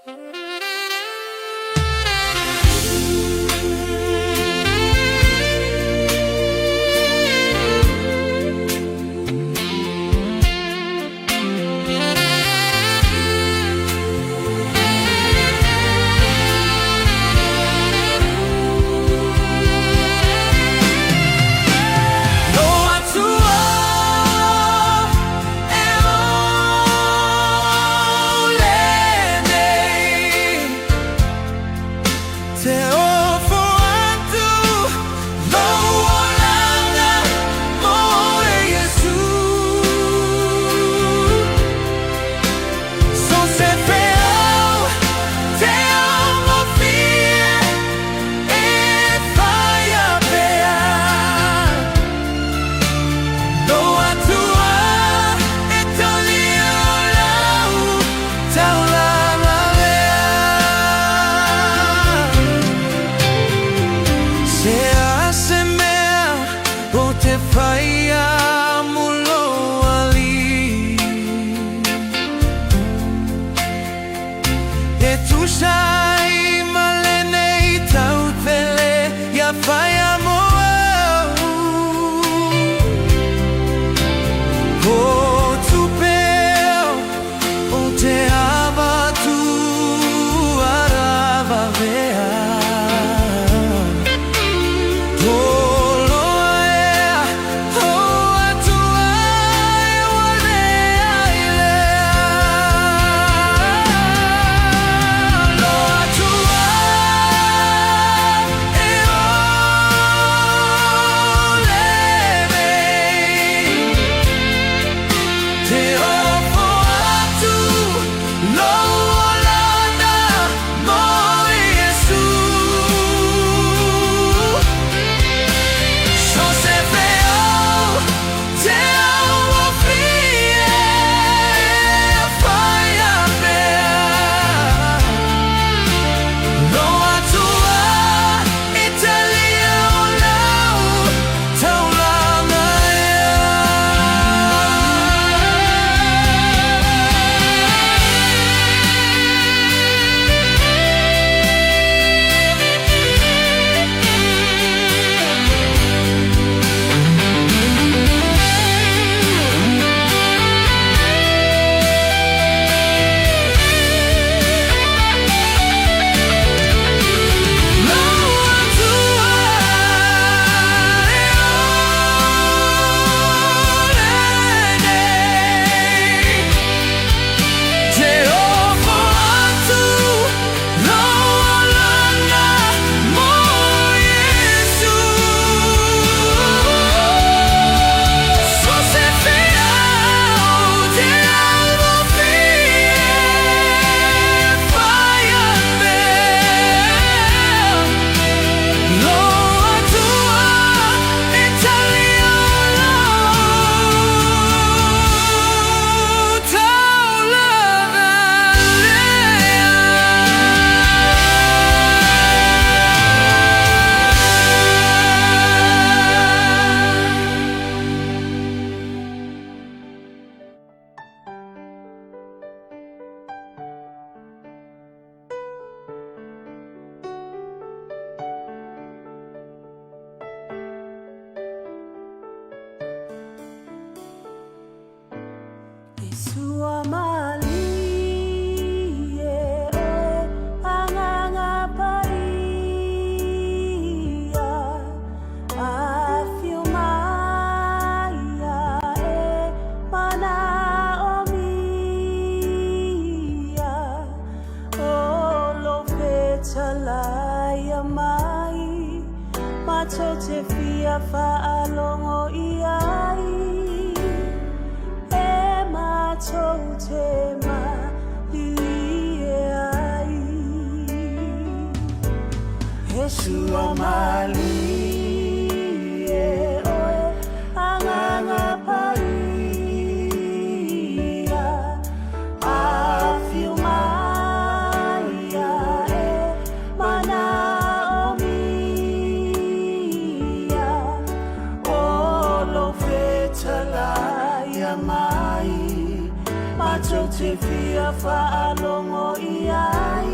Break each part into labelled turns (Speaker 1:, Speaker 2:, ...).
Speaker 1: Lo Atua e ole nei, Te ofo atu lou olaga mo Iesu. So se feau te augofie e whaia pea, Lo Atua e talia o lau taulaga lea. Se a se mea o te whaia mo lou alii, E tusa ai ma lenei tautele ia whaia mo au. O tupe o te avatu aravavea, Toloa ea o Atua e walea i lea. Lo Atua e ole nei, Te ofo atu lou olaga mo Iesu. So se feau te augofie e whaia pea, Lo Atua e talia o lau taulaga ea. Lo Atua e ole nei, Te ofo atu lou olaga mo Iesu. So se feau te augofie e whaia pea, Lo Atua e talia o lau taulaga lea.
Speaker 2: E sua malie oe Agaga Paia, Afio mai e manaomia, O lou fetalaia mai, matou te fia faalogo i ai, E matou te malilie ai. E sua malie oe Agaga Paia, Afio mai e manaomia, O lou fetalaia mai, matou te fia faalogo i ai.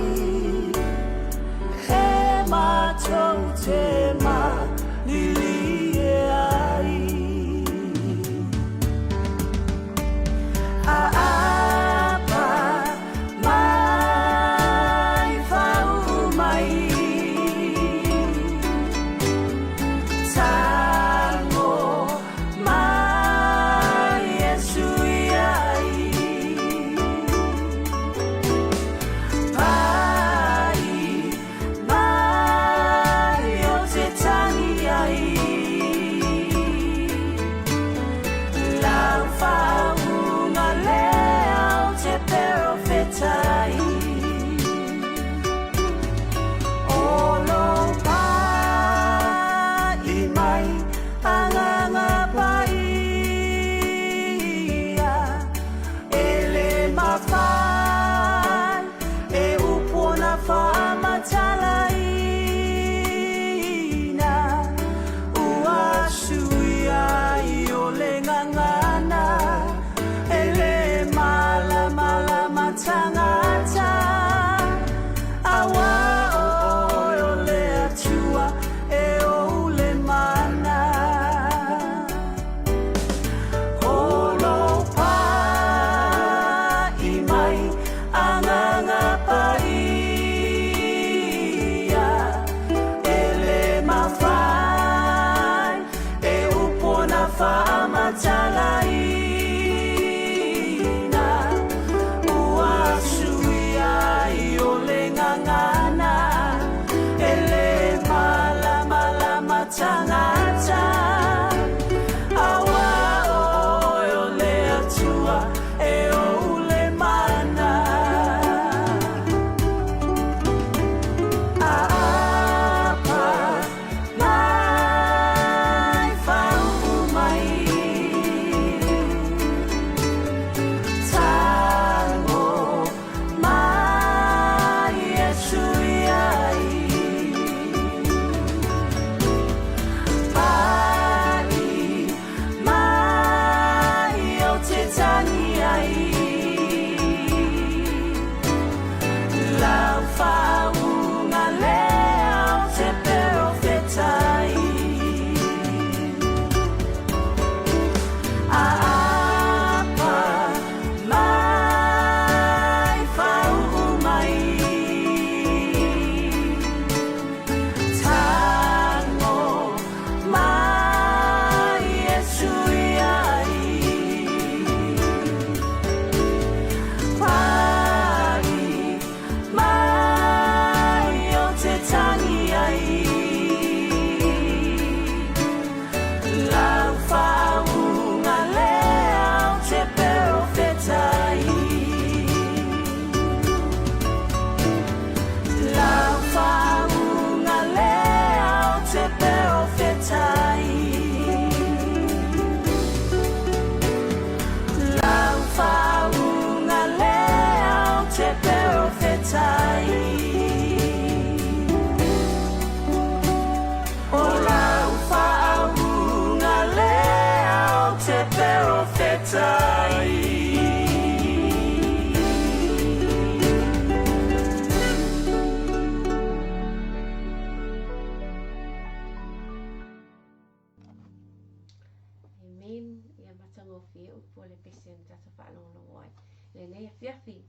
Speaker 3: upu o le pese na tatou faalogologo ai i lenei afiafi.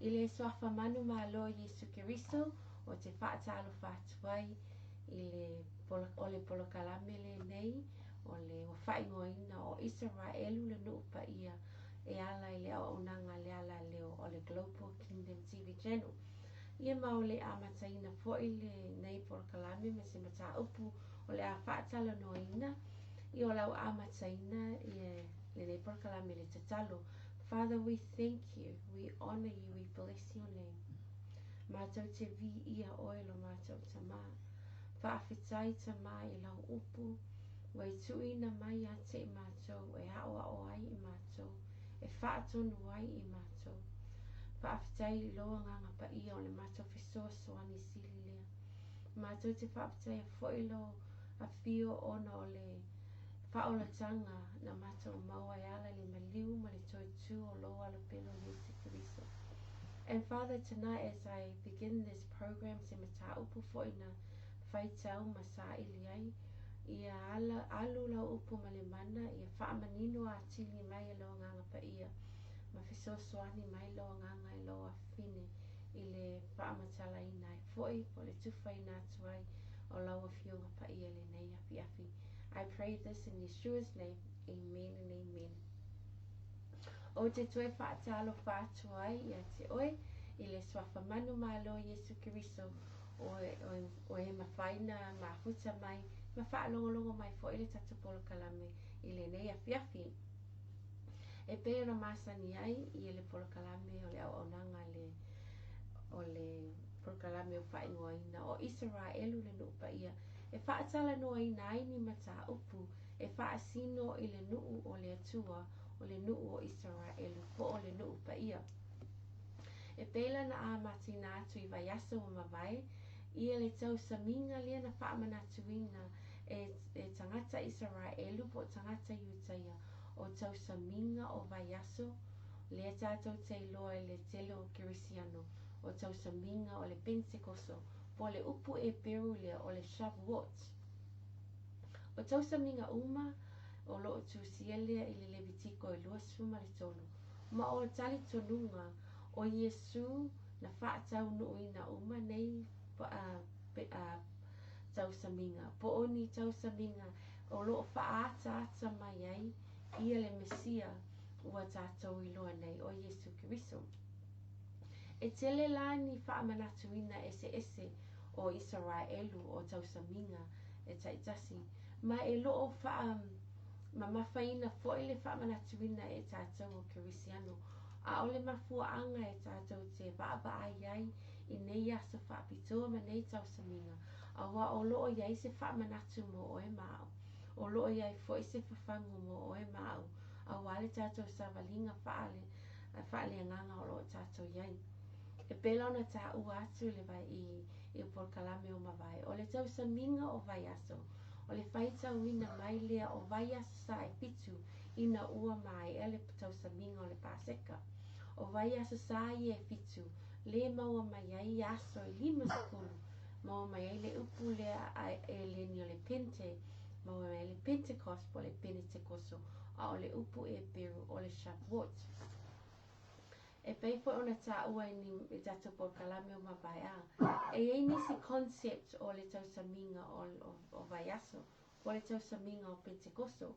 Speaker 3: I le Suafa manumalo o Iesu Keriso, ou te faatalofa atu ai i le o le polokalame lenei o le ua faaigoaina o Isaraelu le Nuu Paia e ala i le auaunaga a le alaleo o le Global Kingdom TV Channel. Ia ma o le amataina foi lenei polokalame ma se mataupu o le a faatalanoaina ia o le a ou amataina ia lenei polokalame i le tatalo. Father, we thank you, we honor you, we bless your name. Matou te viia oe lo matou Tama. Faafetai Tama i lau upu ua i tuuina mai ia te i matou e aoao ai i matou, e faatonu ai i matou. Faafetai i lou Agaga Paia o le matou fesoasoani sili lea. Matou te faafetaia foi lou afio ona o le faaolataga na matou maua e ala i le maliu ma le toe tu o lou Alo pele o Iesu Keriso. And Father, tonight as I begin this program, se mataupu foi na faitau ma saili ai, ia ala, alu lau upu ma le mana, ia faamanino atili mai e lou Agaga Paia, ma fesoasoani mai lou Agaga i lou afafine i le faamatalaina ai foi po o le tufaina atu ai o lau Afioga Paia i lenei afiafi. I pray this in Yeshua's name. Amen and amen. Ou te toe faatalofa atu ai ia te oe i le Suafa manumalo o Iesu Keriso o, o, o e mafai na mafuta mai ma faalogologo mai foi i le tatou polokalame i lenei afiafi. E pei ona masani ai i le polokalame o le auaunaga a le o le polokalame o faaigoaina o Isaraelu le nuu paia e faatalanoaina ai ni mataupu e faasino i le nuu o le Atua o le nuu o Isaraelu po o le nuu paia. E pei la na amataina atu i vaiaso ua mavae ia le tausamiga lea na faamanatuina e e tagata Isaraelu po o tagata Iutaia o tausamiga o vaiaso lea tatou te iloa i le tele o Kerisiano o tausamiga o le Penetekoso po o le upu Eperu lea o le Shavuot. O tausamiga uma o lo o tusia lea i le Levitiko e 23, ma o le talitonuga o Iesū na faataunuuina uma nei tausamiga, po o ni tausamiga o lo o faaataata mai ai ia le Mesia ua tatou iloa nei, o Iesū Keriso. E tele la ni faamanatuina eseese o Isaraelu o tausamiga e taitasi, ma e lo o faamamafaina foi le faamanatuina e tatou o Kerisiano. A o le mafuaaga e tatou te vaavaai ai i nei aso faapitoa ma nei tausamiga, auā o lo o i ai se faamanatu mo oe ma au, o lo o i ai foi se fafagu mo oe ma au, auā le tatou savaliga faale, faaleagaga o lo o tatou i ai. E pei la ona taua atu i le vai, i, i polokalame o mavae, o le tausamiga o vaiaso, o le faitauina mai lea o vaiaso sa e fitu ina ua maea le tausamiga o le Paseka. O vaiaso sa ia e fitu, le maua mai ai aso e 50, maua mai ai le upu lea a Eleni o le Pente, maua mai ai le Pentecost po o le Penetekoso, a o le upu Eperu o le Shavuot. E pei foi ona taua i ni i tatou polokalame o mavae a, e i ai nisi concept o le tausamiga o, o, o vaiaso, po o le tausamiga o Pentekoso.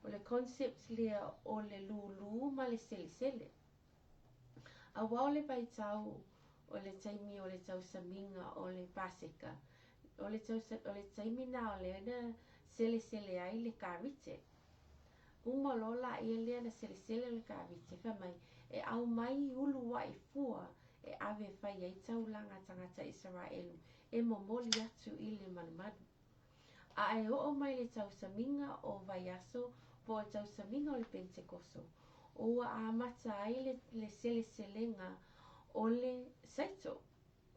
Speaker 3: O le concept lea o le lūlū ma le selesele. Auā o le vaitau o le taimi o le tausamiga o le Paseka, o le, tausa, o le taimi nā o lea na selesele ai le karite. Uma loa laia lea na selesele le karite, fai mai, e aumai uluai fua e ave e fai ai taulaga a tagata Isaraelu e momoli atu i le malumalu. A e oo mai le tausamiga o vaiaso po o le tausamiga o le Penetekoso, ua amata ai le, le seleselega o le saito.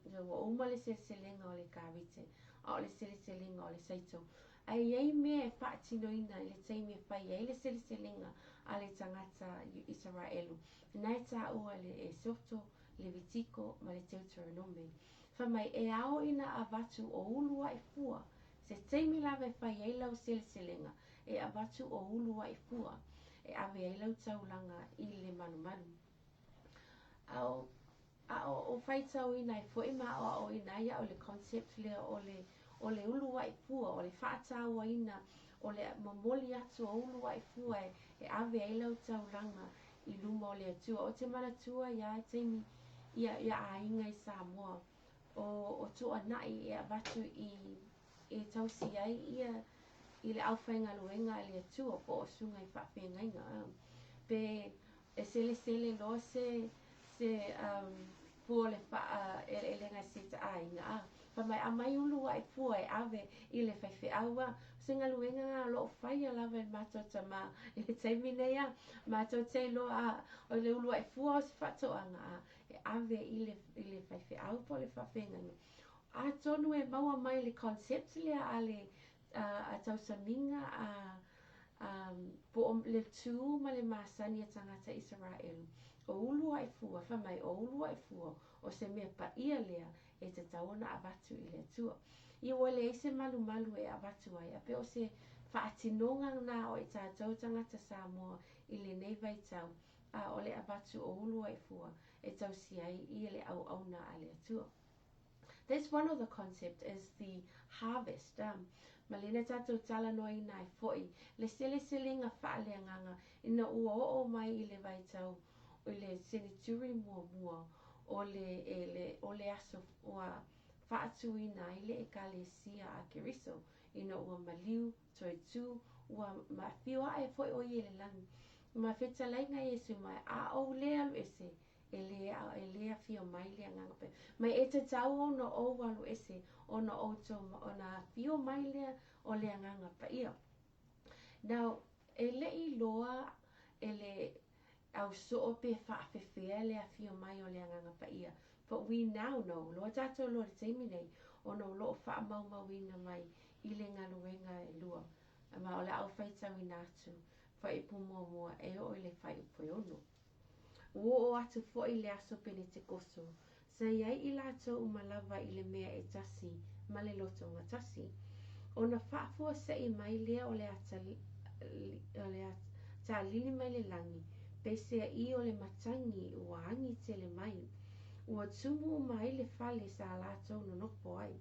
Speaker 3: Ua uma le seleselega o le karite, a o le seleselega o le saito. Ae i ai mea e faatinoina i le taimi e fai ai le seleselega a le tagata Isaraelu, na e taua le Esoto, Levitiko ma le Teuteronome. Fai mai, e ao ina avatu o uluai fua, se taimi lava e fai ai lau seleselega, e avatu o uluai fua. e ave ai lau taulaga i le malumalu. A o a o faitauina ai foi ma aoaoina ai au i le concept lea o le o le uluai fua, o le faatauaina o le momoli atu o uluai fua e ave ai lau taulaga i luma o le Atua. Ou te manatua ia taimi ia ia aiga i Samoa o o tuanai e avatu i e tausi ai ia i le aufaigaluega a le Atua po o susuga i faafeagaiga pe e selesele loa se se um, fua o le faaeleeleaga i se aiga a fai mai aumai uluai fua e ave i le faifeau a o se galuega lena o lo o faia lava e le matou tamā i le taimi nei a matou te iloa a o le uluai fua o se faatoaga a e ave i le i le faifeau po o le faafeagaiga atonu e maua mai le concept lea a le a tausamiga a po o le tu ma le masani a tagata Isaraelu, o uluai fua, fai mai, o uluai fua, o se mea paia lea e tatau ona avatu i le Atua. Ia ua leai se malumalu e avatu ai, a pei o se faatinoga lena o i tatou tagata Samoa i lenei vaitau, a o le avatu o uluai fua e tausi ai i le auauna a le Atua. That's one of the concept is the harvest. Ma lena tatou talanoaina ai foi le seleselega faaleagaga ina ua oo mai i le vaitau i le seneturi muamua o le, e le, o le aso ua faatuina ai le Ekalesia a Keriso ina ua maliu, toe tū, ua afio ae foi o ia i le lagi. Ma fetalaiga Iesu mai, a ou le alu ese, e lē e lē afio mai le Agaga Paia. Mai e tatau ona ou alu ese ona outou ona afio mai lea o le Agaga Paia. Now, e le i iloa e le au soo pe faafefea le afio mai o le Agaga Paia. But we now know, loa tatou loa i le taimi nei, ona o lo o faamaumauina mai i le galuega e lua. Ma o le a ou faitauina atu fuaiupu muamua e oo i le fuaiupu e ono. Ua oo atu foi le aso Penetekoso, sa i ai i latou uma lava i le mea e tasi ma le loto gatasi. Ona faafuasei mai lea o le ata o le atalili mai le lagi, peiseai o le matagi ua agi tele mai. Ua tumu uma ai le fale sa latou nonofo ai.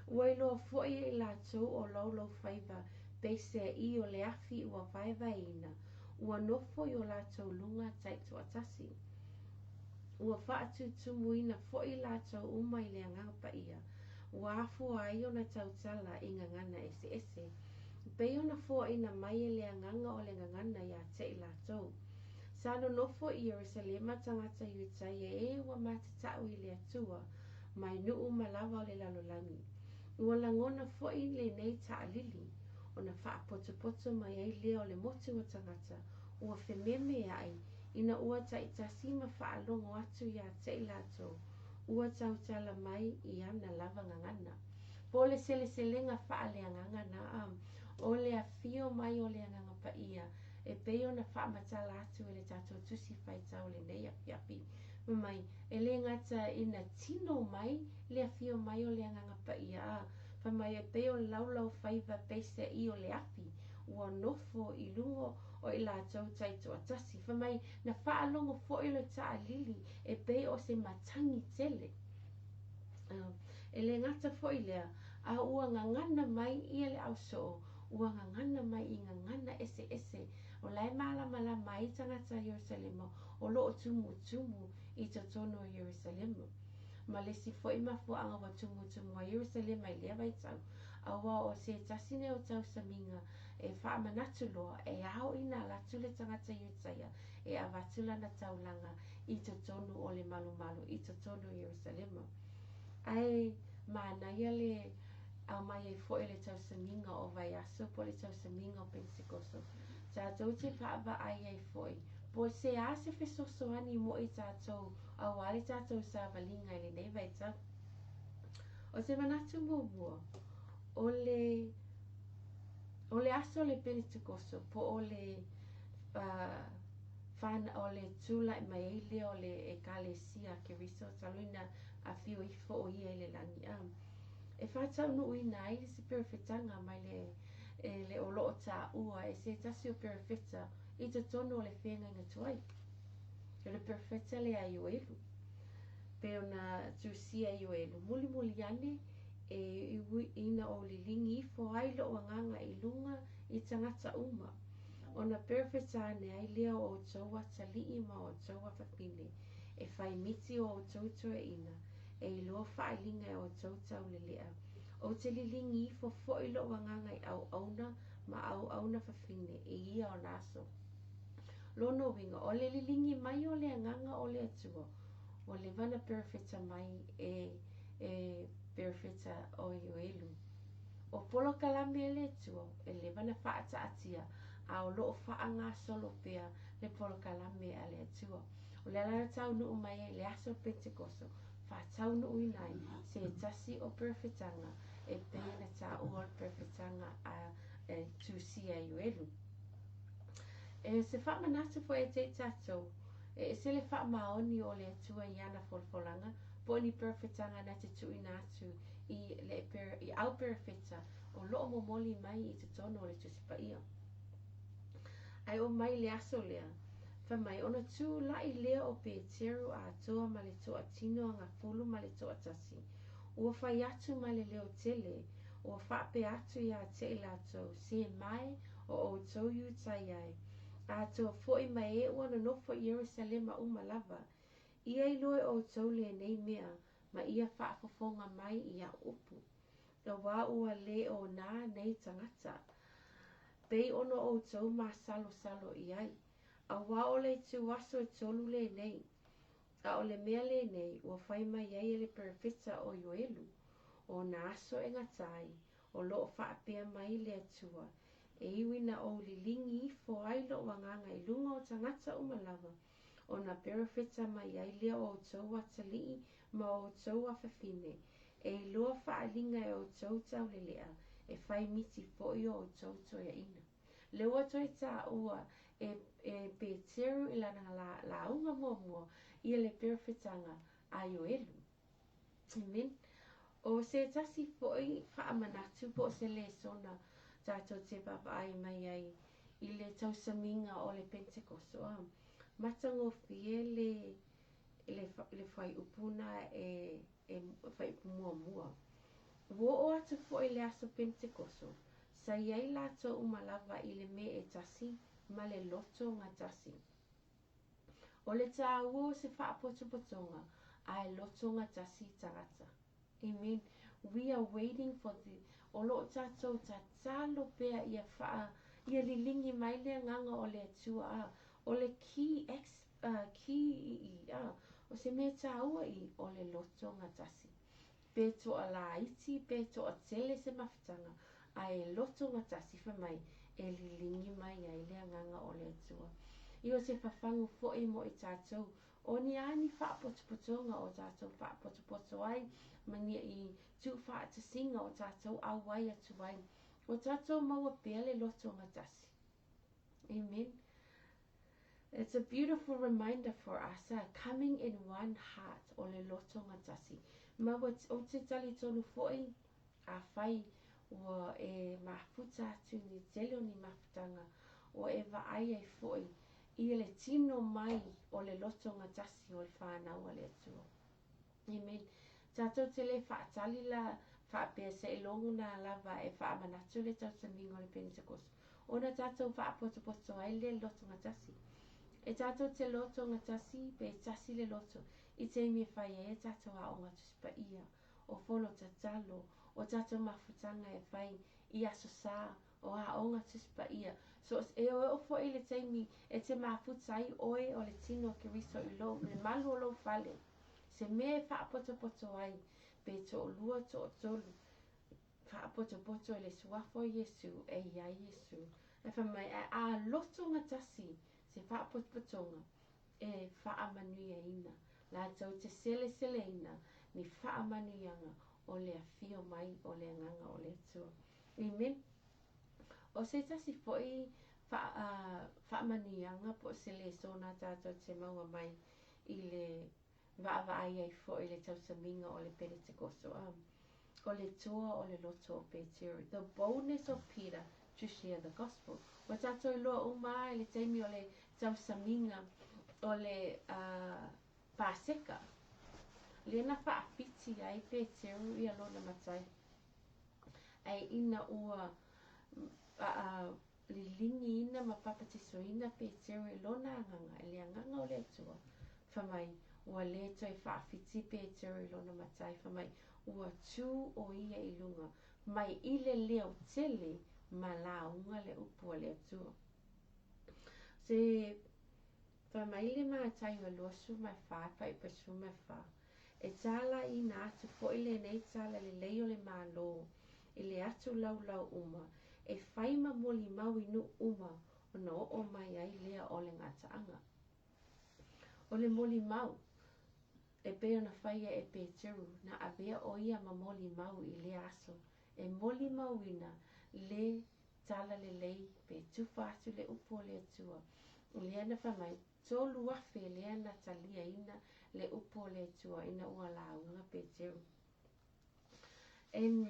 Speaker 3: Ua iloa foi e i latou o laulaufaiva peiseai o le afi ua vaevaeina, ua nofo i o latou luga taitoatasi. Ua faatutumuina foi latou uma i le Agaga Paia, ua afua ai ona tautala i gagana eseese, e pei ona foaina mai e le Agaga o le gagana ia te i latou. Sa nonofo i Ierusalema tagata Iutaia e ua matatau i le Atua mai nuu uma lava o le lalolagi. Ua lagona foi lenei taalili, ona faapotopoto mai ai lea o le motu o tagata ua fememeai ina ua taitasi ma faalogo atu ia te i latou ua tautala mai i ana lava gagana. Po o le seleselega faaleagaga na a o le afio mai o le Agaga Paia e pei ona faamatala atu e le tatou Tusi Faitau i lenei afiafi. Fai mai, e le gata ina tino mai le afio mai o le Agaga Paia, a fai mai e pei o le laulaufaiva peiseai o le afi ua nofo i luga o i latou taitoatasi. Fai mai, na faalogo foi le taalili e pei o se matagi tele. E le gata foi lea, a ua gagana mai ia le ausoo, ua gagana mai i gagana eseese, o la e malamalama ai tagata Ierusalema o lo o tumutumu i totonu o Ierusalema. Ma le isi foi mafuaaga ua tumutumu ai Ierusalema i lea vaitau, aua o se tasi nei o tausamiga e faamanatu loa e ao ina alu atu le tagata Iutaia e avatu lana taulaga i totonu o le malumalu i totonu o Ierusalema. Ae manaia le aumai ai foi le tausamiga o vaiaso po o le tausamiga o Penetekoso. Tatou te vaavaai ai foi po o se a se fesoasoani mo i tatou aua le tatou savaliga i lenei vaitau. O se manatu muamua, o le o le aso o le Penetekoso po o le o le tulai mai ai lea o le Ekalesia a Keriso talu ina afio ifo o ia i le lagi. E faataunuuina ai se perofetaga mai le E le o loo taua e se tasi o perofeta i totonu o le feagaiga tuai. O le perofeta lea a Ioelu. Pei ona tusia e Ioelu, Mulimuli ane e ina ou liligi ifo ai lou agaga i luga i tagata uma, ona perofeta ane ai lea o outou atalii ma outou afafine, e fai miti o outou toeaiina, e iloa faaaliga e outou taulelea. Ou te liligi ifo foi lou agaga i auauna ma auauna fafine i ia ona aso. Lona uiga, o le liligi mai o le agaga o le Atua, ua leva ona perofeta mai e e perofeta o Ioelu. O polokalame a le Atua, e leva ona faataatia, a o lo o faagasolo pea le polokalame a le Atua. O le ala na taunuu mai ai i le aso o le Penetekoso, faataunuuina ai se tasi o perofetaga e pei ona taua o le perofetaga a e tusia e Ioelu. E se faamanatu foi ia te i tatou, e ese le faamaoni o le Atua i ana folafolaga, po o ni perofetaga na te tuuina atu i le i au perofeta o lo o momoli mai i totonu o le Tusi Paia. Ae oo mai i le aso lea, fai mai, ona tulai lea o Peteru atoa ma le toatino agafulu ma le toatasi, ua fai atu ma le leo tele, ua faapea atu ia te i latou, Se mae o outou Iutaia e, atoa foi ma e ua nonofo i Ierusalema uma lava, ia iloa e outou lenei mea, ma ia faafofoga mai i au upu. Auā ua le o nā nei tagata, pei ona outou māsalosalo i ai, auā o le ituaso e tolu lenei, a o le mea lenei ua fai mai ai e le perofeta o Ioelu, o nā aso e gata ai, o lo o faapea mai le Atua, e iu ina ou liligi ifo ai lou agaga i luga o tagata uma lava, ona perofeta mai ai lea o outou atalii ma outou afafine, e iloa faaaliga e outou taulelea, e fai miti foi o outou toeaiina. Lea ua toe taua e, e Peteru i lana la, lauga muamua ia le perofetaga a Ioelu. Amen. O se tasi foi faamanatu po o se lesona tatou te vaavaai mai ai i le tausamiga o le Pentekoso. A matagofie le, le, le fuaiupu na e, e fuaiupu muamua. Ua oo atu foi le aso Pentekoso, sa i ai latou uma lava i le mea e tasi ma le loto gatasi. O le tāua o se faapotopotoga a e loto gatasi tagata. Amen. We are waiting for the o lo o tatou tatalo pea ia whaa, ia liligi mai le agaga o le Atua a o le key ex, key i i a o se mea tāua i o le loto gatasi. Pe toalaiti, pe toatele se mafutaga, a e loto gatasi fai mai e liligi mai ai le agaga o le Atua. I o se fafagu foi mo i tatou, o ni a ni faapotopotoga o tatou faapotopoto ai ma ni i tuufaatasiga o tatou auai atu ai, o tatou maua pea le loto gatasi. Amen. It's a beautiful reminder for us, coming in one heart, o le loto gatasi. Ma ua, ou te talitonu foi, afai ua e mafuta atu i le tele o ni mafutaga, ua e vaai ai foi i le tino mai o le loto gatasi o le whanau a le Atua. Amen. Tatou te le faatali la faapea seiloga lava e faamanatu le tausamiga o le Pentekoso, ona tatou faapotopoto ai lea i le loto gatasi. E tatou te loto gatasi pe tasi le loto i taimi e fai ai a tatou aoga Tusi Paia, o fono tatalo, o tatou mafutaga e fai i Aso Sa, o aoga Tusi Paia. So, e oo foi i le taimi e te mafuta ai oe o le tino o Keriso i lou, le malu o lou fale. Se mea e faapotopoto ai, pe toalua, toatolu, faapotopoto i le Suafa o Iesu e i ai Iesu. Ae fai mai, ae a loto gatasi se faapotopotoga e faamanuiaina, latou te seleseleina ni faamanuiaga o le afio mai o le Agaga o le Atua. Amen. O se tasi foi faamanuiaga po o se lesona tatou te maua mai i le vaavaai ai foi i le tausamiga o le Penetekoso, o le toa o le loto o Peteru, the boldness of Peter. to share the gospel. Ua tatou iloa uma lava i le taimi o le tausamiga o le Paseka, lea na faafiti ai Peteru ia lona matai. Ae ina ua liligiina ma papatisoina Peteru e lona agaga, e le agaga o le Atua, fai mai, ua le toe faafiti Peteru i lona matai, fai mai, ua tu o ia i luga, mai i le leo tele ma lauga le upu a le Atua. Se fai mai le Mataio e 24 faaiupu e 14, E talaiina atu foi lenei tala lelei o le Malo i le atu laulau uma, e fai ma molimau i nuu uma, ona oo mai ai lea o le gataaga. O le molimau, e pei ona faia e Peteru, na avea o ia ma molimau i lea aso, e molimauina le tala lelei pe tufa atu le upu o le Atua. Lea na fai mai, 3000 lea na taliaina le upu o le Atua ina ua lauga Peteru. And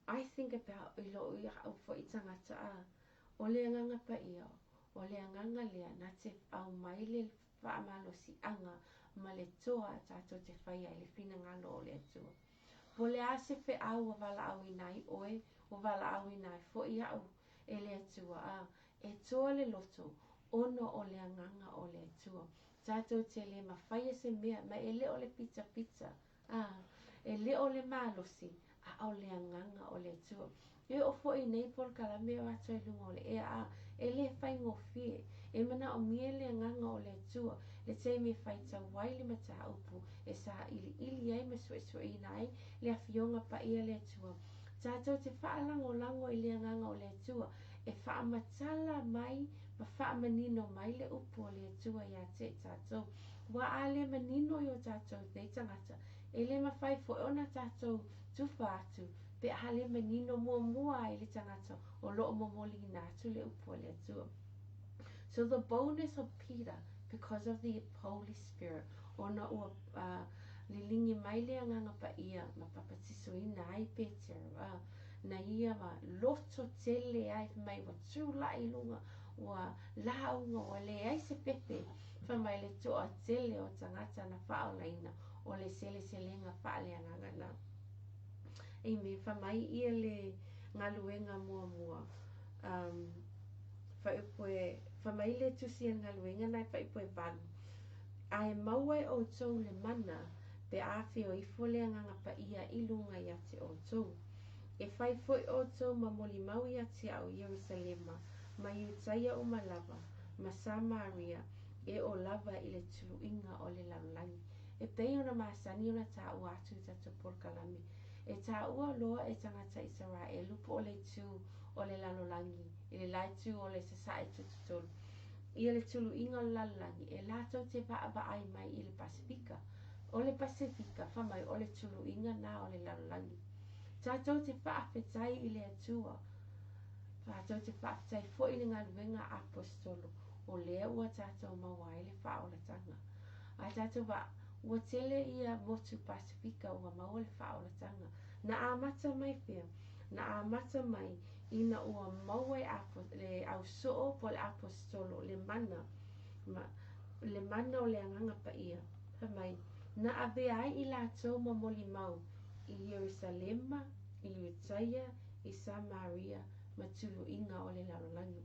Speaker 3: I think about i lou a'u foi tagata a o le Agaga Paia, o le agaga lea na te aumai le faamalosi'aga ma le toa tatou te faia ai le finagalo o le Atua. Po o le a se feau ua valaauina ai oe, ua valaauina ai foi a'u e le Atua, a e toa le loto ona o le agaga o le Atua. Tatou te le mafaia se mea, ma e le o le pitapita, a e le o le malosi, a o le agaga o le Atua. E oo foi i nei polokalame o atu ai luga o le ea, a e le faigofie. E manaomia le agaga o le Atua le taimi e faitau ai le mataupu, e sailiili ai ma suesueina ai le Afioga Paia a le Atua. Tatou te faalagolago i le agaga o le Atua e faamatala mai ma faamanino mai le upu o le Atua ia te i tatou. Aua a le manino i o tatou nei tagata, e le mafai foi ona tatou tufa atu pe a le manino muamua ai le tagata o lo o momoliina atu le upu a le Atua. So the boldness of Peter because of the Holy Spirit, ona ua liligi mai le Agaga Paia ma papatisoina ai Peteru, na ia ma loto tele ai, fai mai ua tula'i i luga, ua lauga, ua leai se fefe, fai mai le toatele o tagata na faaolaina o le seleselega faaleagaga na. Amen. Fai mai ia le galuega muamua, um, fuaiupu e, fai mai le tusi a le galuega na e fuaiupu e 8, Ae maua e outou le mana pe a afio ifo le Agaga Paia i luga ia te outou. E fai foi outou ma molimau ia te au i Ierusalema, ma Iutaia uma lava, ma Samaria, e oo lava i le tuluiga o le lalolagi. E pei ona masani ona taua atu i tatou polokalame, e taua loa e tagata Isaraelu po o le itu o le lalolagi, i le la itu o le sasae tututolu, ia le tuluiga o le lalolagi, e latou te vaavaai mai i le Pasefika. O le Pasefika, fai mai o le tuluiga na o le lalolagi. Tatou te faafetai i le Atua, tatou te faafetai foi i le galuega a Aposetolo, o lea ua tatou maua ai le faaolataga. A tatou va, ua tele ia motu Pasefika ua maua le faaolataga. Na amata mai fea? Na amata mai ina ua maua e apo, le ausoo po o le Aposetolo le mana, ma, le mana o le Agaga Paia, fai mai, na avea ai i latou ma molimau i Ierusalema, i Iutaia, i Samaria, ma tuluiga o le lalolagi.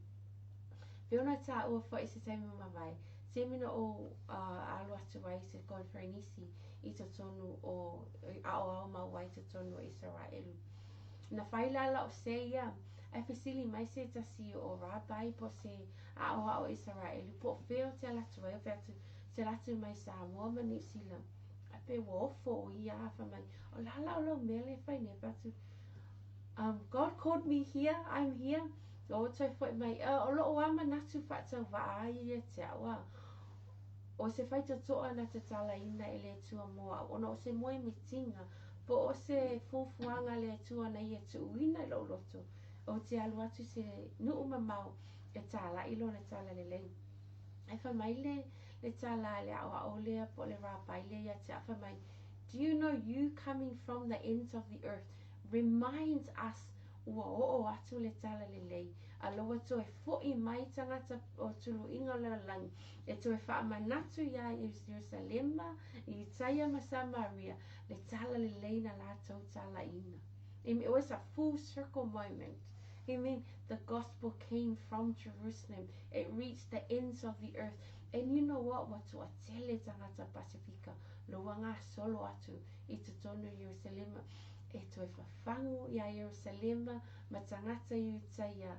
Speaker 3: Pei ona taua foi i se taimi ua mavae, taimi na ou alo atu ai i se koneferenisi i totonu o aoao mau ai i totonu o Isaraelu. Na fai la lau say ia, ae fesili mai se tasi o Rabbi po o se aoao Isaraelu po o fea ou te alu atu ai, ou fai atu, ou te alu atu mai Samoa ma Niu Sila. Ae pei ua ofo o ia, fai mai, o le a la o lau mea lea e fai nei? Fai atu, God called me here, I'm here. Ua toe foi mai, o lou lava manatu faatauvaa ai ia te au, a o se faitotoa na tatalaina e le Atua mo au, ona o se moemitiga, po o se fuafuaga a le Atua na ia tuuina i lou loto, ou te alu atu i se nuu mamao e tāla'i lona talalelei. Ae fai mai le, le tala a le aoao lea po o le Rabai lea ia te au, fai mai, Do you know you coming from the ends of the earth reminds us ua oo atu le talalelei A lea ua toe foʻi mai tagata o tuluiga o le lalolagi e toe faamanatu iā Ierusalema, Iutaia ma Samaria le talalelei na latou talaiina. It was a full circle moment. Amen. The gospel came from Jerusalem. It reached the ends of the earth. And you know what? Ua toatele tagata Pasefika lea ua gasolo atu i totonu o Ierusalema e toe fafagu iā Ierusalema ma tagata Iutaia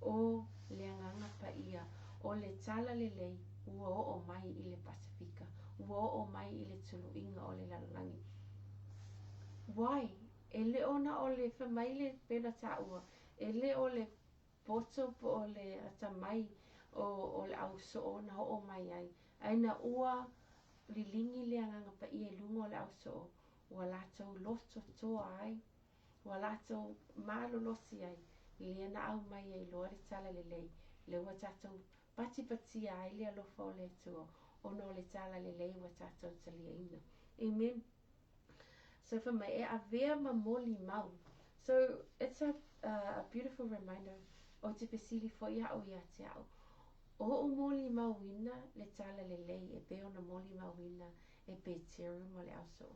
Speaker 3: o le Agaga Paia, o le talalelei ua oo mai i le Pasefika, ua oo mai i le tuluiga o le lalolagi. Why? E le o na o le fai mai le pei ona taua, e le o le poto po o le atamai o, o le au soo na oo mai ai, ae na ua liligi le Agaga Paia i luga o le au soo, ua latou loto toa ai, ua latou malolosi ai, lea na aumai ai loa le talalelei, lea ua tatou patipatia ai le alofa o le Atua, ona o le talalelei ua tatou taliaina. Amen. So fai mai, e avea ma molimau. So it's a, a beautiful reminder ou te fesili foi au ia te au. O ou molimauina le talalelei e pei ona molimauina e Peteru ma le au soo.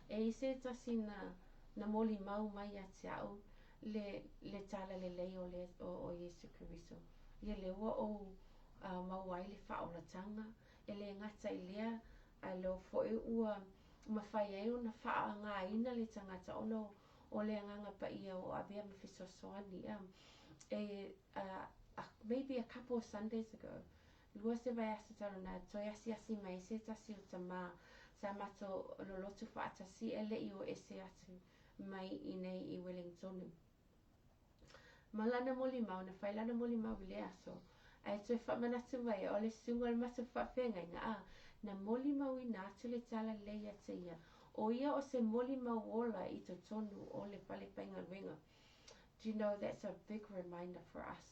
Speaker 3: E i se tasi na, na molimau mai ia te au le, le talalelei o, le, o, o Iesu Keriso. Ia lea ua ou uh, maua ai le faaolataga, e le gata i lea, ae lea foi ua mafai ai ona faaaogaina le tagata ona o le Agaga Paia o avea ma fesoasoani. Um, e, uh, maybe a couple of Sundays ago, lua se vaiaso talu na toe asiasi mai se tasi o tamā sa matou lolotu faatasi e le i o ese atu mai i nei i Wellingtonu. Ma lana molimau, na fai lana molimau i lea aso, ae toe faamanatu mai o le susuga o le matou faafeagaiga, a, na molimauina atu le talalelei ia te ia, o ia o se molimau ola i totonu o le fale faigaluega. Do you know that's a big reminder for us?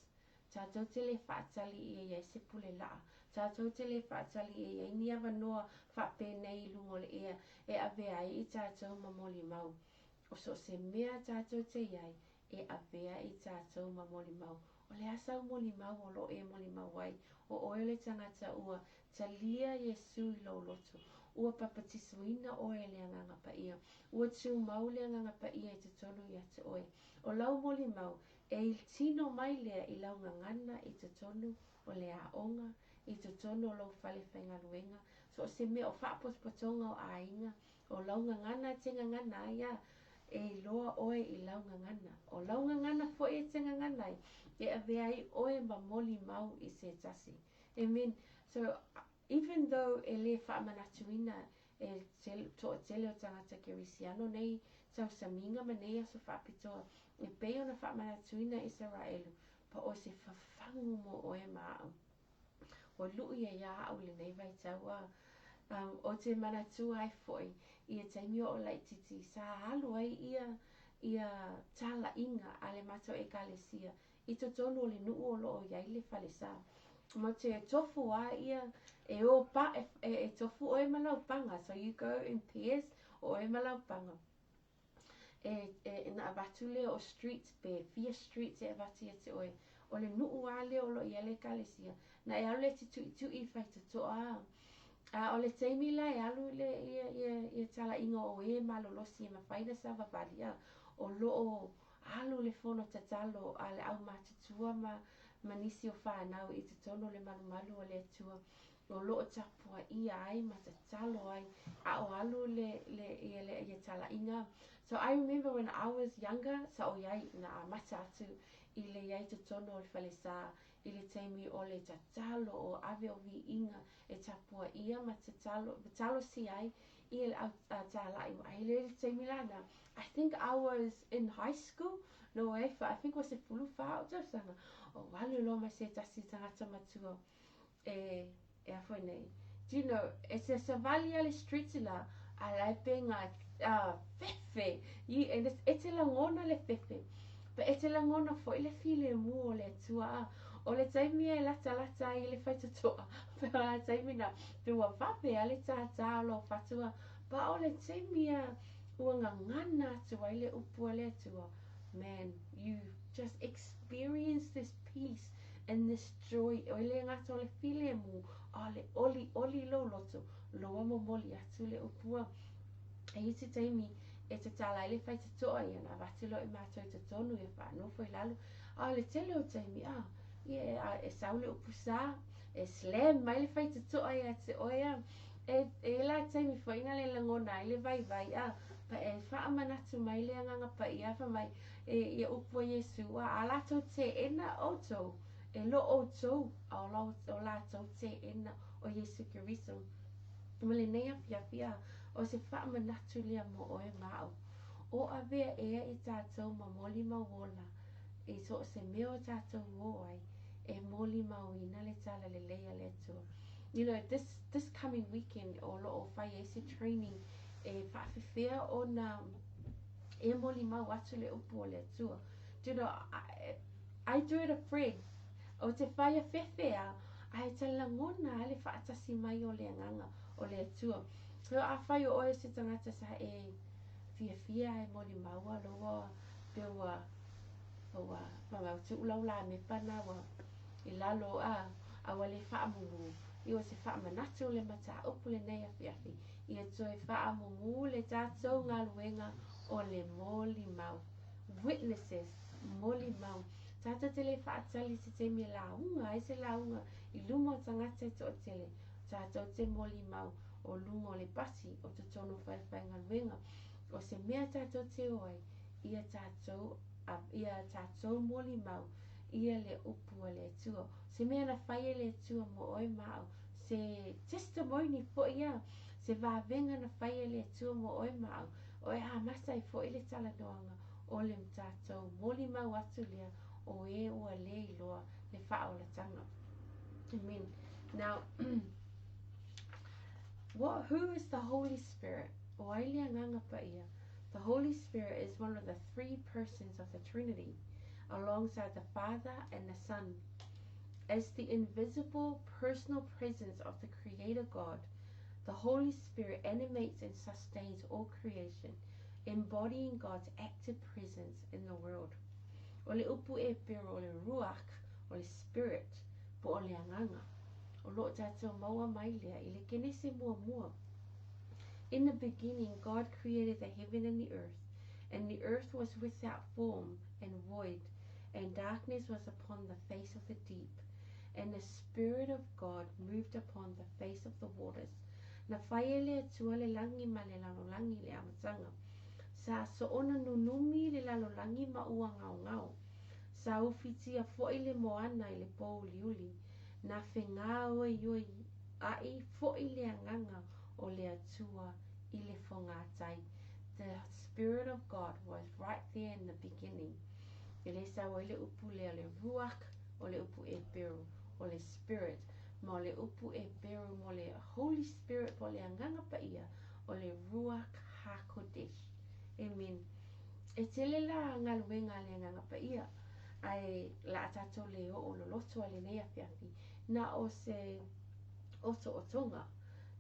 Speaker 3: Tatou te le faatali e i ai se pule laa. Tatou te le faatali e i ai ni avanoa faapenei i luga o le ea e avea ai i tatou ma molimau. O so o se mea tatou te i ai, e avea i tatou ma molimau. O le a sau molimau o lo o e molimau ai, o oe o le tagata ua talia Iesū i lou loto, ua papatisoina oe e le Agaga Paia, ua tumau le Agaga Paia i totonu ia te oe. O lau molimau, e tino mai lea i lau gagana i totonu o le aoga, i totonu o lou fale faigaluega, so o se mea o faapotopotoga o aiga, o lau gagana e te gagana ai a, e iloa oe i lau gagana. O lau gagana foi e te gagana ai, e avea ai oe ma molimau i se tasi. Amen. So, even though e le faamanatuina e te toatele o tagata Kerisiano nei tausamiga ma nei aso faapitoa, e pei ona faamanatuina Isaraelu, pa o se fafagu mo oe ma au. Ua luʻi ai iā au i lenei vaitau a um, ou te manatua ai foi ia taimi o laitiiti sa alu ai ia ia talaiga a le matou ekalesia i totonu o le nuu o lo o i ai le falesa. Ma te tofu a ia e o pa, e, e, e tofu oe ma lau paga. So you go in pairs, o oe ma lau paga. E, e, na avatu lea o streets pe fia streets e avatu ia te oe. O le nuu a lea o lo o i ai le ekalesia. Na e alu lea e te tuitui i faitotoa a. A o le taimi la e alu le ia, ia, ia talaiga o e malolosi e mafai ona savavali a, o lo o alu le fono tatalo a le aumatutua ma, ma nisi o whanau i totonu o le malumalu o le Atua o lo o tapuaia ai ma tatalo ai a o alu le, le, ia, le, ia talaiga. So I remember when I was younger, sa o iai na amata atu i le iai totonu o le falesa i le taimi o le tatalo o ave o viiga e tapuaia ma tatalo, talosia ai ia le au talai ai le taimi lana. I think I was in high school, no e I think was 14 o tausaga. O alu loa mai se tasi tagata matua e e a foi nei. Do you know, e se savali a le street la, a la e pe ngā uh, fefe. You, and it's, e te langona le fefe. But e te langona foi le filemu o le Atua a. O le taimi e latalata ai i le faitotoa, pe o le taimi na, pe ua vave a le tātā o lou fatua, pa o le taimi a ua gagana atu ai le upu a le Atua, man, you just experience this peace and this joy. E le gata o le filemu, a o le olioli lou loto, loa momoli atu le upu a. E i ai se taimi e tatala ai le faitotoa ia ona avatu lea o i matou i totonu ia faanofo i lalo. A o le tele o taimi, a, ia e sau le upu sa, e slam mai le faitotoa ia te oe a. E, e i ai la taimi foi na le lagona ai le vaivai a, pa e faamanatu mai le Agaga Paia fai mai, e, ia upu a Iesu, a, a latou teena outou, e le o outou, a o, o latou teena o Iesu Keriso. Ma lenei afiafi a, o se faamanatu lea mo oe ma au. O avea ea i tatou ma molimau ola i so o se mea o tatou o ai e molimauina le talalelei a le Atua. You know, this, this coming weekend o lo o fai ai se training e faafefea ona e molimau atu le upu o le Atua. Do you know, I, I do it afraid. Ou te fai afefe a, ae ta lagona a le faatasi mai o le agaga o le Atua. So afai o oe se tagata sa e fiafia e molimau loa pe ua ua mamau tuu lau lamepa na ua i lalo a a ua le faamumu i o se faamanatu o le mataupu lenei afiafi ia toe faamumu le tatou galuega o le molimau witnesses molimau tatou te le faatali i se taimi e lauga ai se lauga i luma o tagata e toatele tatou te molimau o luga o le pasi o totonu o falefaigaluega o se mea tatou te o ai ia tatou ia tatou molimau ia le upu a le Atua. Se mea na fai e le Atua mo oe ma au. Se testimony foi ia. Se vavega na fai e le Atua mo oe ma au. O e amata ai foi le talanoaga o le tatou molimau atu lea o e ua le iloa le faaolataga. Amen. Now, what, who is the Holy Spirit? O ai le Agaga Paia? The Holy Spirit is one of the three persons of the Trinity, alongside the Father and the Son. As the invisible personal presence of the Creator God, the Holy Spirit animates and sustains all creation, embodying God's active presence in the world. O le upu Epero o le ruach, o le spirit, po o le agaga. O lo o tatou maua mai lea i le Kenese muamua. In the beginning God created the heaven and the earth, and the earth was without form and void, and darkness was upon the face of the deep, and the Spirit of God moved upon the face of the waters. Na fai e le Atua le lagi ma le lalolagi i le amataga. Sa soona nunumi le lalolagi ma ua gaogao. Sa ufitia foi le moana i le pōuliuli. Na fegaoioiaʻi foi le agaga o le Atua i le fogatai. The Spirit of God was right there in the beginning. E le sau ai le upu lea o le ruach, o le upu Eperu, o le Spirit, ma o le upu Eperu mo le Holy Spirit po o le Agaga Paia, o le Ruach HaKodesh. Amen. E tele la galuega a le Agaga Paia, ae la a tatou le oo loloto a lenei afiafi, na o se otootoga.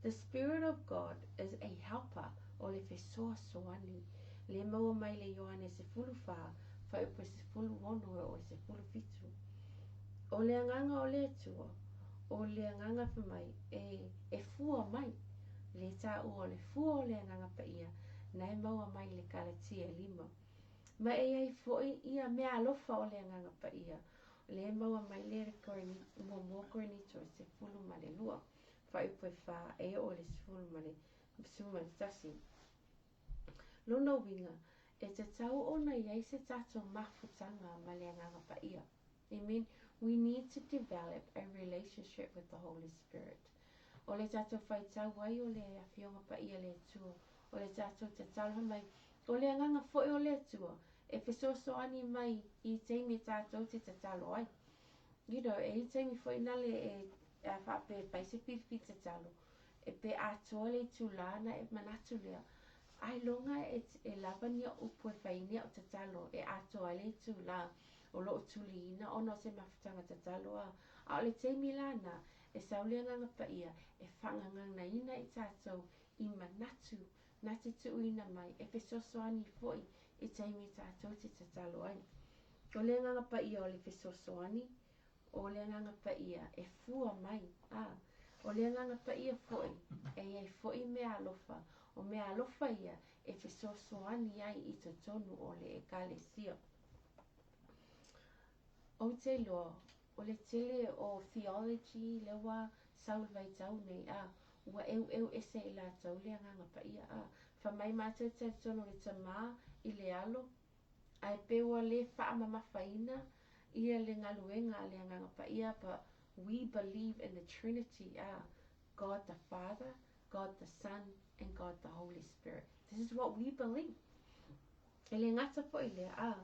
Speaker 3: The Spirit of God is a helper, o le fesoasoani. Le maua mai le Ioane 14, fuaiupu e 16 e oo i 17. O le Agaga o le Atua, o le Agaga fai mai e, e fua mai, le taua o le fua o le Agaga Paia, na e maua mai i le Kalatia e lima. Ma e i ai foi ia meaalofa o le Agaga Paia, le e maua mai le Muamua Korinito e 12, fuaiupu e fa e oo i le 11. Lona uiga, e tatau ona i ai se tatou mafutaga ma le Agaga Paia. Amen. We need to develop a relationship with the Holy Spirit. O le tatou faitau ai o le Afioga Paia a le Atua, o le tatou tatalo fai mai, o le Agaga foi o le Atua e fesoasoani mai i taimi e tatou te tatalo ai. You know, e i taimi foi nale e a faapea e fai se filifili tatalo, e pe atoa le itulā na e manatu lea, ailoga e, e lava ni au upu e fai ni au tatalo e atoa ai le itulā o lo o tuliina ona o se mafutaga tatalo a. A o le taimi lana e sau le Agaga Paia e faagaganaina i tatou i manatu na te tuuina mai e fesoasoani foi i taimi tatou te tatalo ai. O le Agaga Paia o le fesoasoani, o le Agaga Paia e fua mai, a, o le Agaga Paia foi e i ai foi meaalofa, o meaalofa ia e fesoasoani ai i totonu o le Ekalesia. Ou te iloa, o le tele o theology lea ua sau i le vaitau nei, a, ua eueu ese e i latou le Agaga Paia, a, fai mai matou te talitonu i le Tama i le Alo, ae pei ua le faamamafaina ia le galuega a le Agaga Paia, but we believe in the Trinity, a, God the Father, God the Son, and God the Holy Spirit. This is what we believe. E le gata foi lea, a,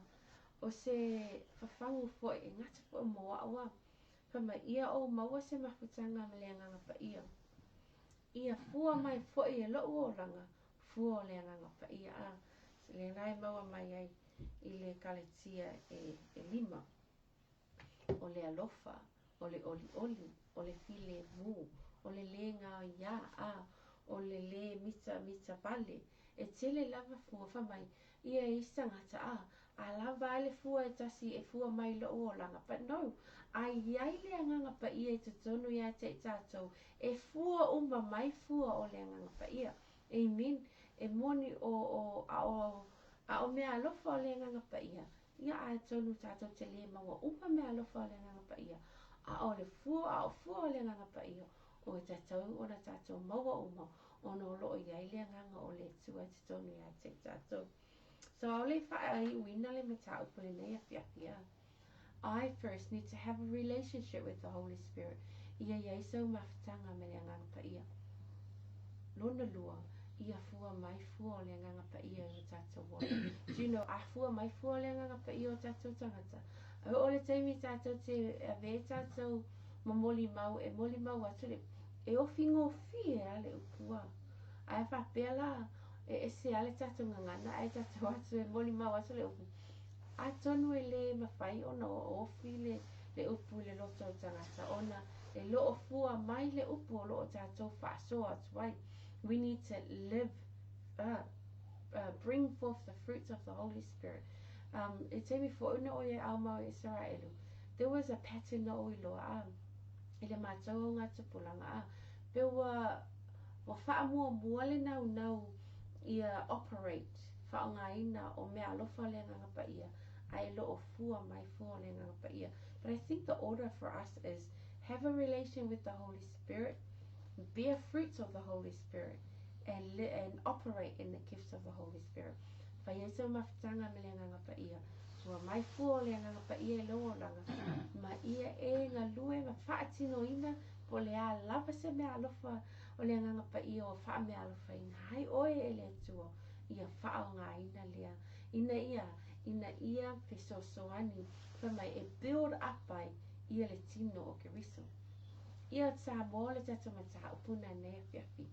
Speaker 3: o se fafagu foi, e gata foi mo a'u a, fai mai, ia ou maua se mafutaga ma le Agaga Paia. Ia fua mai foi e lo'u olaga, fua o le Agaga Paia, a, lena e maua mai ai i le Kaletia e elima. O le alofa, o le olioli, o le filemu, o le lē gaoiā, a, o le lē mitamita vale. E tele lava fua, fai mai, ia e isi tagata, a, a lava a le fua e tasi e fua mai i lo'u olaga. But no, a i ai le Agaga Paia i totonu ia te i tatou, e fua uma mai fua o le Agaga Paia. Amen. E moni o, o, a o, a o meaalofa o le Agaga Paia, ia atonu tatou te lē maua uma meaalofa o le Agaga Paia, a o le fua, a o fua o le Agaga Paia, o e tatau ona tatou maua uma, ona o loo i ai le Agaga o le Atua i totonu ia te i tatou. So ʻaʻole i faaiuina le mataupu lenei afiafi a. I first need to have a relationship with the Holy Spirit. Ia i ai sau mafutaga me le Agaga Paia. Lona lua, ia fua mai fua o le Agaga Paia i o tatou ola. Do you know, a fua mai fua o le Agaga Paia o tatou tagata. A oo le taimi tatou te ave tatou ma molimau e molimau atu le e ofi gofie a le upu a. Ae faapea la e ese a le tatou gagana ae tatou atu e molimau atu le upu. Atonu e lē mafai ona ofi le, le upu i le loto o tagata ona e loo fua mai le upu o loo tatou faasoa atu ai. We need to live, bring forth the fruits of the Holy Spirit. I taimi foi na o ia au mau Isaraelu, there was a pattern na o iloa a i le matou au ngā tupulaga a pe ua ua faamuamua le naunau ia operate faaaogaina o meaalofa o le Agaga Paia ae loo fua mai fua o le Agaga Paia. But I think the order for us is have a relation with the Holy Spirit, bear fruits of the Holy Spirit, and, and operate in the gifts of the Holy Spirit. Fai ai sau mafutaga me le Agaga Paia. Fua mai fua o le Agaga Paia i lou olaga. Ma ia e galue ma faatinoina po o le a lava se meaalofa o le Agaga Paia ua faameaalofaina ai oe e le Atua ia faaaogaina lea ina ia ina ia fesoasoani fai mai e build up ai ia le tino o Keriso. Ia Samoa le tatou mataupu na nei afiafi.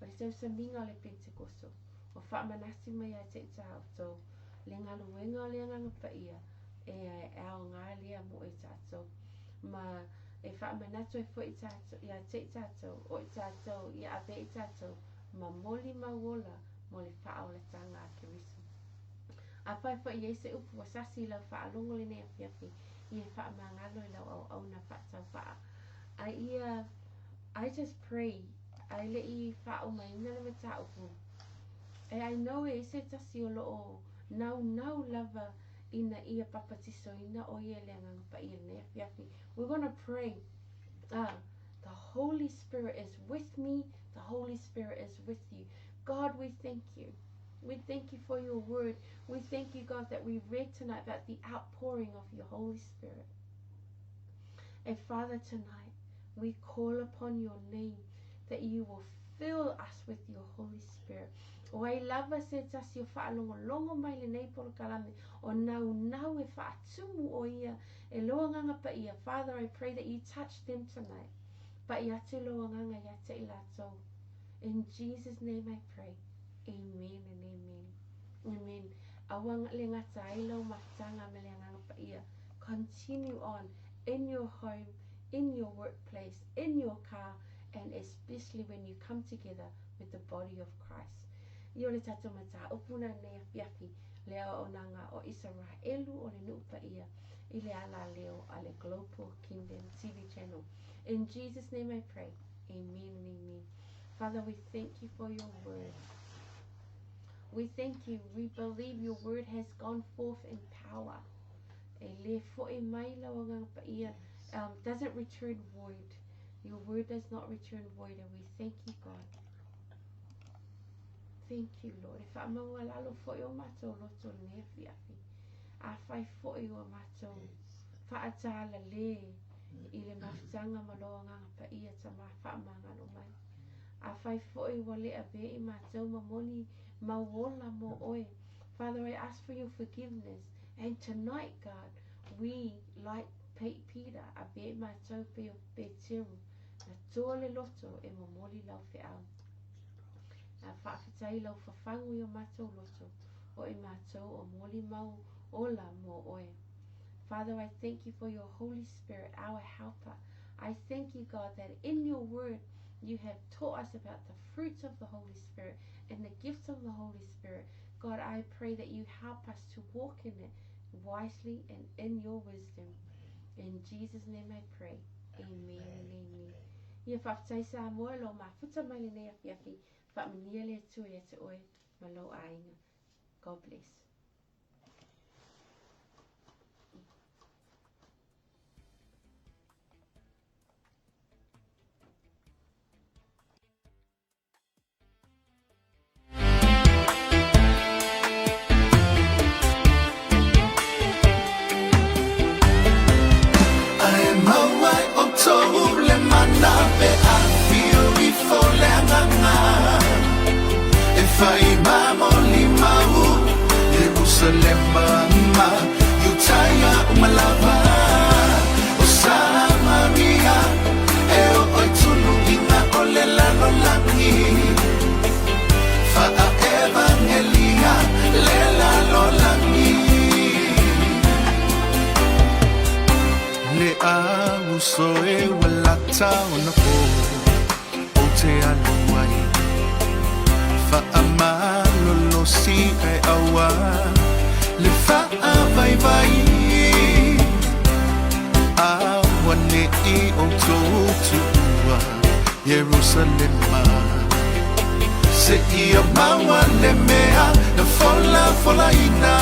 Speaker 3: O le tausamiga o le Pentekoso. Ua faamanatu mai ia te i tatou le galuega o le Agaga Paia e aoga lea mo i tatou. Ma e faamanatu ai foi tatou, ia te i tatou, o i tatou, ia ave i tatou, ma molimau ola mo le faaolataga a Keriso. Afai foi i ai se upu ua sasi i lau faalogo lenei afiafi, ia e faamagalo i lau auauna faatauvaa. A ia, I just pray, ae le i faaumaina le mataupu, e I know e i se tasi o loo naunau lava ina ia papatisoina o ia le Agaga Paia lenei afiafi. We're gonna pray. The Holy Spirit is with me. The Holy Spirit is with you. God, we thank you. We thank you for your word. We thank you, God, that we read tonight about the outpouring of your Holy Spirit. And Father, tonight we call upon your name that you will fill us with your Holy Spirit. O ai lava se tasi o faalogologo mai lenei polokalame o naunau e faatumu o ia e lou Agaga Paia. Father, I pray that you touch them tonight. Pai atu lou Agaga ia te i latou. In Jesus' name I pray. Amen and amen. Amen. Aua le gata ai lau mafutaga me le Agaga Paia. Continue on in your home, in your workplace, in your car, and especially when you come together with the body of Christ. Ia o le tatou mataupu na nei afiafi. Le auaunaga o Isaraelu o le nuu paia i le alaleo a le Global Kingdom TV Channel. In Jesus' name I pray. Amen and amen. Father, we thank you for your word. We thank you. We believe your word has gone forth in power. E le fo'i mai lau Agaga Paia, doesn't return void. Your word does not return void, and we thank you, God. Thank you, Lord. E whaamaualalo fo'i o matou loto i lenei afiafi. Afai fo'i ua matou faatālale i le mafutaga ma lou Agaga Paia Tama faamagalo mai. Afai foi ua le avea i matou ma moni mau ola mo oe, Father, I ask for your forgiveness. And tonight, God, we, like Peter, avea i matou pei o Peteru, na toa le loto e momoli lau feau. A faafetai i lau fafagu i o matou loto, o i matou o moli mau ola mo oe. Father, I thank you for your Holy Spirit, our helper. I thank you, God, that in your word you have taught us about the fruits of the Holy Spirit and the gifts of the Holy Spirit. God, I pray that you help us to walk in it wisely and in your wisdom. In Jesus' name I pray. Amen and amen. Ia faafetai Samoa i lou mafuta mai lenei afiafi. Faamanuia le Atua ia te oe ma lou aiga. God bless.
Speaker 1: Ae maua e outou le mana pe afio ifo le agaga e fai ma molimau Ierusalema ma Iutaia uma lava o Samaria e oo i tuluiga o le lalolagi Faa-evangelia le lalolagi Le auso e ua lata ona po ou te alu ai Faamalolosi ae aua le faavaivai Auaneʻi outou tuua Ierusalema Seia maua le mea na folafolaina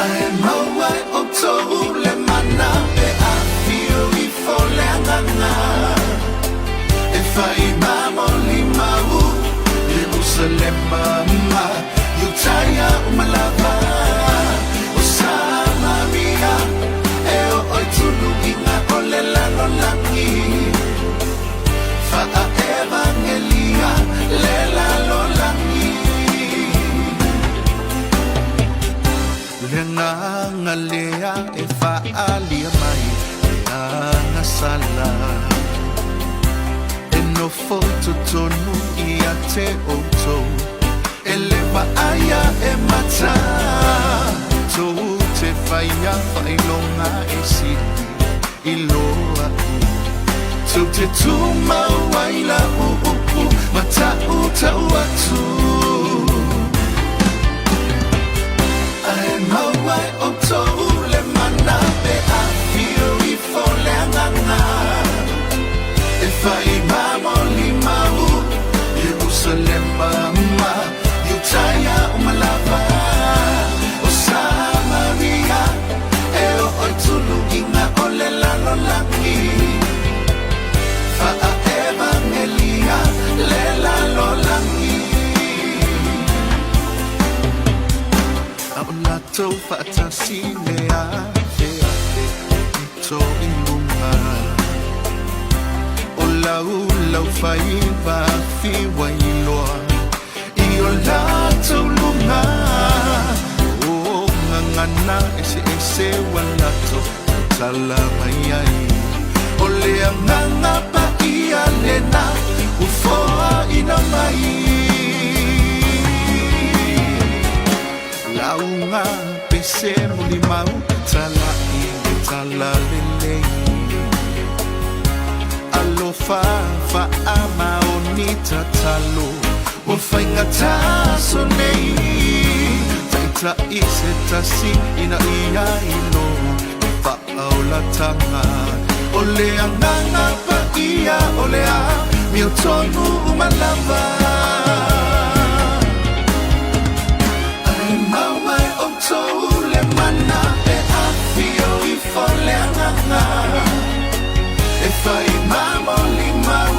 Speaker 1: Ae maua e outou le mana pe afio ifo le Agaga e fai ma molimau Ierusalema ma Iutaia uma lava o Samaria e oo i tuluiga o le lalolagi Faa-evangelia le lalolagi Le agaga lea e faaalia mai le agasala E nofo i totonu ia te outou E le vaaia e mata Tou te faia faailoga e sili i lo a'u Tou te tumau ai la'u upu ma taʻutau atu Ae maua e outou le mana pe afio ifo le Agaga e fai ma molimau Ierusalema ma Iutaia uma lava o Samaria e oo i tuluiga o le lalolagi Faa-evangelia le lalolagi A o latou faatasi le afeafe pito i luga o laulau faiva fiu ai loa i o latou luga O gagana eseese ua latou tautala mai ai O le Agaga Paia lena ua foaina mai Lauga pese molimau tala'i le talalelei Alofa faamaoni tatalo Ua faigata aso nei, Taitai se tasi ina ia iloa le faaolataga. O le Agaga Paia o le amiotonu uma lava. Ae maua e outou le mana pe afio ifo le Agaga, e fai ma molimau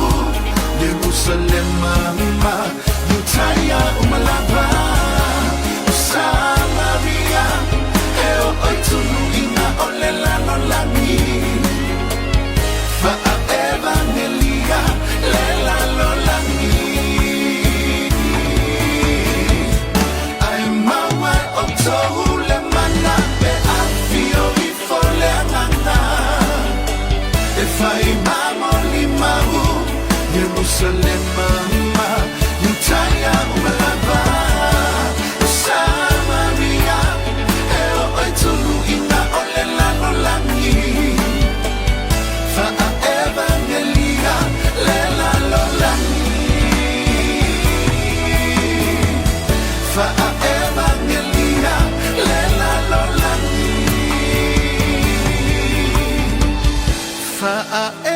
Speaker 1: Ierusalema ma Iutaia uma lava, o Samaria, e oo i tuluiga o le lalolagi. Faaevagelia le lalolagi. Ae maua e outou le mana pe afio ifo le Agaga, e fai ma molimau Ierusalema ma Iutaia uma lava, o Samaria, e oo i tuluiga o le lalolagi. Faaevagelia le lalolagi. Faaevagelia le lalolagi. Faaevagelia.